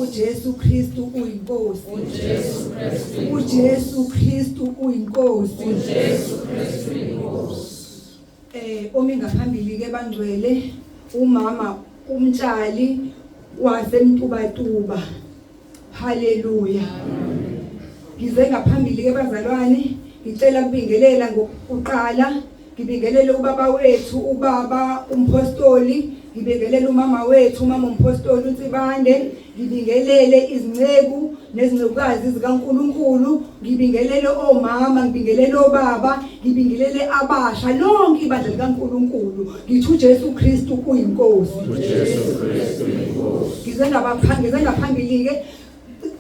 uJesu Kristu uyinkosi. UJesu Kristu. uJesu Kristu uyinkosi. UJesu Kristu uyinkosi. Omi ngaphambili ke bangcwele, umama uMtshali waseMtubatuba. Haleluya. Ngize ngaphambili ke bazalwane, ngicela kubingelela ngokuqala, ngibingelele ubaba wethu, ubaba umpostoli, ngibingelele umama wethu, umama umpostoli uNsibande, ngibingelele izinceku nezincekukazi zikaNkuluNkulu, ngibingelele omama, ngibingelele obaba, ngibingelele abasha, lonke ibandla likaNkuluNkulu. Ngithi uJesu Kristu uyinkosi. UJesu Kristu uyinkosi. Ngize ngaphambili ke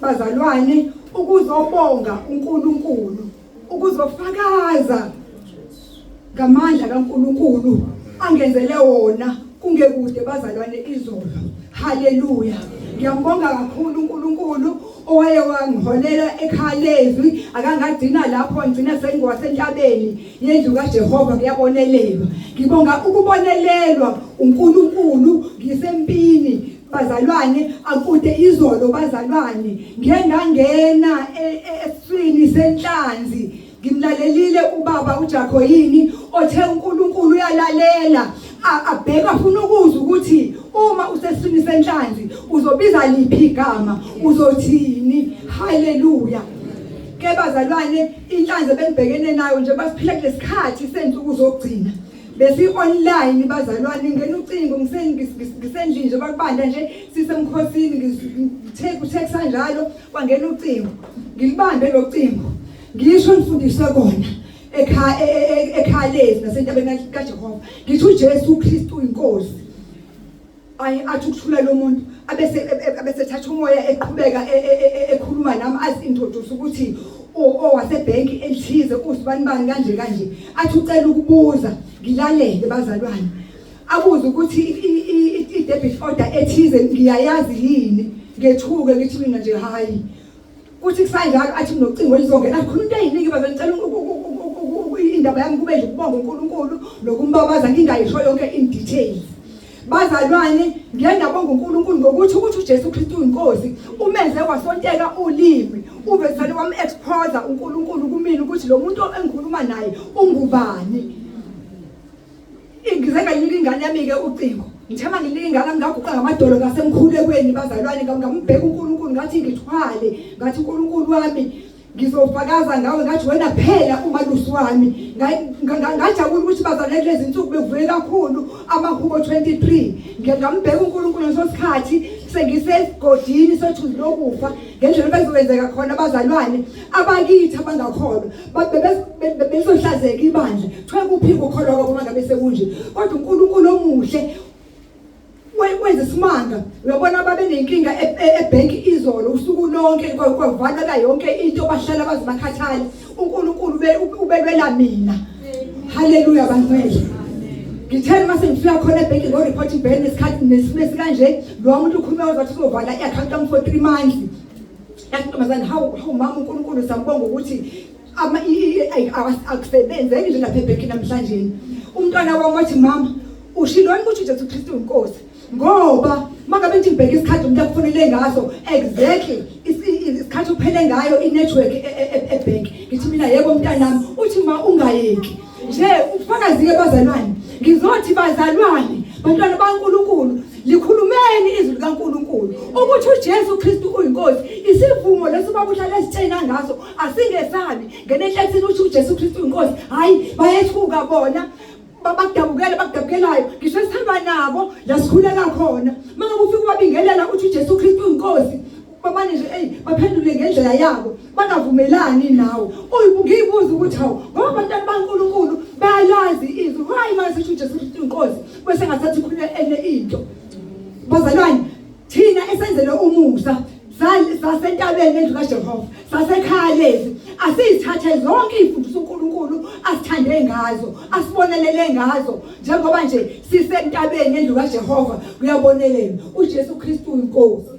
bazalwane ukuzobonga uNkulunkulu, ukuzofakaza ngamandla kaNkulunkulu angenzele wona kungekude bazalwane izolo. Haleluya. Ngiyambonga kakhulu uNkulunkulu owaye wangiholela ekhaya lezwi, akangagcina lapho, ngigcina sengiwasentabeni yendlu kaJehova, kuyabonelelwa. Ngibonga ukubonelelwa uNkulunkulu ngisempini bazalwane, akude izolo bazalwane, ngiye ngangena esiswini senhlanzi. Ngimlalelile ubaba uJakoyini othe uNkulunkulu uyalalela, abheka afuna ukuzwa ukuthi uma usesiswini senhlanzi uzobiza liphi igama, uzothini. Haleluya. Ke bazalwane, inhlanzi ebengibhekene nayo nje basiphila kulesikhathi sensuku zokugcina, besi online bazalwane, ngena ucingo ngisendlini nje bakubanda nje sisemkhosini, ngithe kuthe kusanjalo kwangena ucingo, ngilibambe lo cingo, ngisho ngifundiswe kona ekhaya ekhaya lezi nasentabeni kaJehova, ngithi uJesu Kristu uyinkosi. Ayi athi ukuthula lo muntu, abese thatha umoya eqhubeka ekhuluma nami, azi introduce ukuthi owasebhenki elithize usibani bani kanje kanje, athi ucela ukubuza, ngilalele bazalwane, abuze ukuthi i-debit order ethize ngiyayazi yini. Ngethuke ngithi mina nje hayi. Kuthi kusanjalo athi kunocingo elizongena, khona into eyiningi bazalwane, ngicela indaba yami kube nje ukubonga uNkulunkulu nokumbabaza, ngingayisho yonke in details. Bazalwane, ngiye ngabonga uNkulunkulu ngokuthi ukuthi uJesu Kristu uyinkosi, umenze wasonteka ulimi, uvesane wam-expose uNkulunkulu kumina ukuthi lo muntu engikhuluma naye ungubani. Ngize ngayinika ingane yami-ke ucingo, ngithe uma nginika ingane yami ngaguqa ngamadolo ngasemkhulekweni bazalwane, ngambheka uNkulunkulu ngathi ngithwale, ngathi uNkulunkulu wami ngizofakaza ngawe, ngathi wena phela umalusi wami. Ngajabula ukuthi bazalwane kulezi nsuku bekuvuke kakhulu amahubo 23. Ngambheka uNkulunkulu ngeso sikhathi sengisesigodini sothunzi lokufa, ngendlela bezokwenzeka khona abazalwane abakithi abangakholwa bezohlazeka ibandla, kuthiwe kuphi ukukholwa kwabo uma ngabe sekunje. Kodwa uNkulunkulu omuhle wenza isimanga. Uyabona babe nenkinga ebhenki izolo usuku lonke, kwavaleka yonke into, bahlala baze bakhathale. uNkulunkulu ubelwela mina. Haleluya bangcwele. Ngithe uma sengifika khona ebhenki ngo-report ibhenki nesikhathi nesimo esikanje, lo muntu ukhuluma wathi uzovala i-akhawunti yami for 3 months. Yathi ntombazane, hawu hawu mama, uNkulunkulu siyambonga ukuthi akusebenzeki nje lapha ebhenki namhlanje. Umntwana wami wathi, mama ushiloni ukuthi uJesu Kristu uyinkosi, ngoba mangabe ngithi ngibheka isikhathi umuntu akufonele ngaso, exactly isikhathi uphele ngayo i-network ebhenki. Ngithi mina yebo mntanami. Uthi ma ungayeki nje ubufakazi-ke bazalwane. Ngizothi bazalwane, bantwana baNkulunkulu, likhulumeni izwi likaNkulunkulu ukuthi uJesu Kristu uyinkosi. Isivumo leso baba uhlala esitshena ngaso, asingesabi ngenenhlethini ukuthi uJesu Kristu uyinkosi. Hayi bayethuka bona, bakudabukela bakudabukelayo, ngisho esihamba nabo la sikhuleka khona, mangabe ufika ubabingelela uthi uJesu Kristu uyinkosi, bamane nje ey baphendule ngendlela yabo, bangavumelani nawe. Ngiyibuza ukuthi hawu, ngoba abantwana baNkulunkulu bayalazi izwi, why manje sithi uJesu Kristu uyinkosi bese ngathatha ikhulule enye into? Bazalwane, thina esenzele umusa sasentabeni endlu kaJehova, sasekhaya lezi, asizithathe zonke izifundiso uNkulunkulu asithande ngazo, asibonelele ngazo, njengoba nje sisentabeni endlu kaJehova kuyabonelelwa. uJesu Kristu uyinkosi.